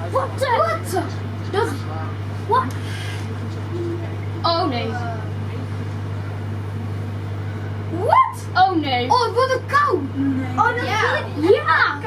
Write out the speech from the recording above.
What the? What the? Dat. What? Oh nee. What? Oh nee. Oh, het wordt een kou. Oh, dat Ja. wil ik. Ja!